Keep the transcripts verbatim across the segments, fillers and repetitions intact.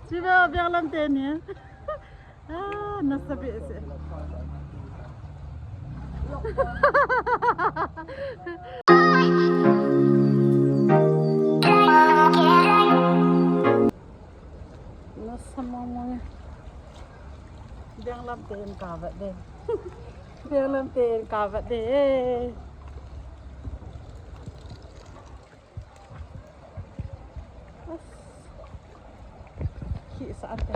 Chiba biang lam te ni. Ah, nasa behseh. Nasa mong mong. Biang lam te in ka vat de. Biang lam te in ka vat de. Khi sa ate.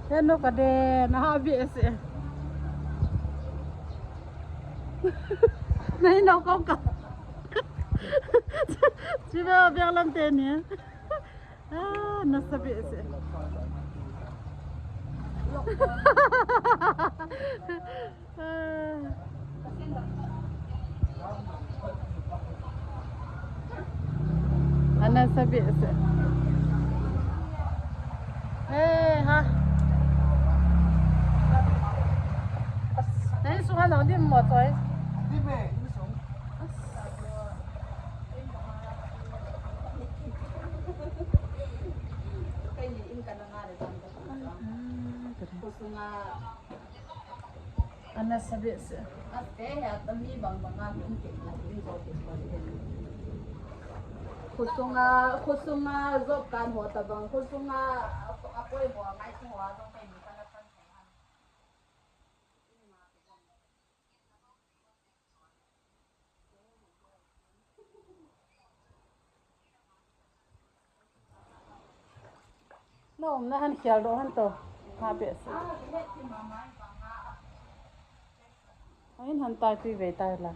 Henu ka de, na ha bi ese. Nei no kong ka. Chiba biang lam te ni. Ah, nasa behseh. Ah. Anasa behseh. Hey, ha. Nei su ha lo dim mo toi. Ana sabi se. Khusunga, khusunga job kan ho tabang, khusunga apoi ho ngai su ho a jong kai ni kana tan. Na umna han khial doh han to. Ha behseh. Ahin han tai tui vei tai la.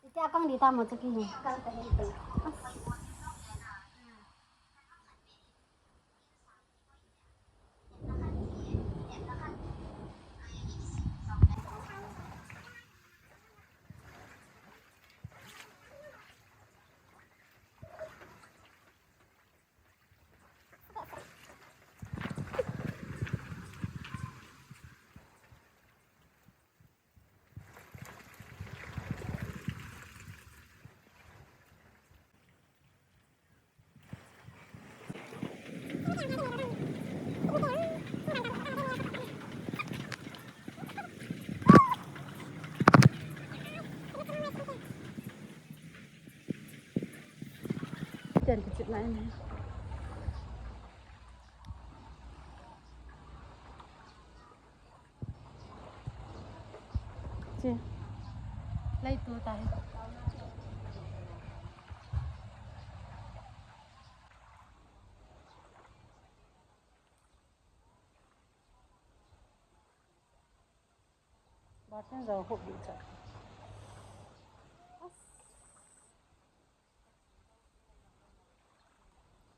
Iti akang di tamo chaki ni. Ten kichit na ini. Chi. Lai tu tai. Batin jao hop di cha.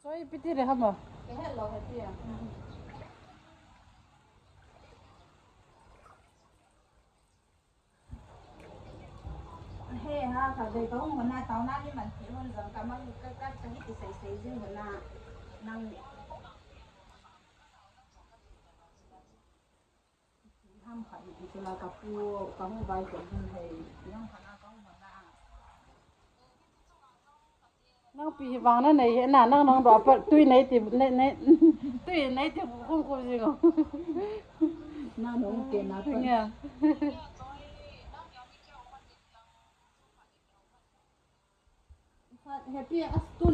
Choi piti le hama. He ha, ka dei ka hung hona, tao na ni man ti hon jong ka mang ka, ka, ka hi ti sei sei jing hona. Nang ham kha i, i sila ka pu, ka hung vai ka hung hei, yang kha na ka hung hona. Nang pi hi vang na nei he na, nang nang do pa tui nei ti, nei, nei, tui nei ti bu kum kum jing o. Na nong ke na pa. Nya. Happy as tun.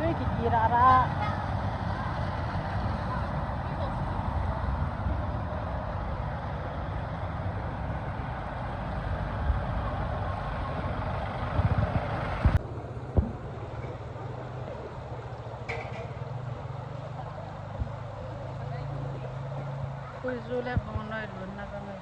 Tui kikira ra. Khuizu le Vongnoi lutna ka ngai.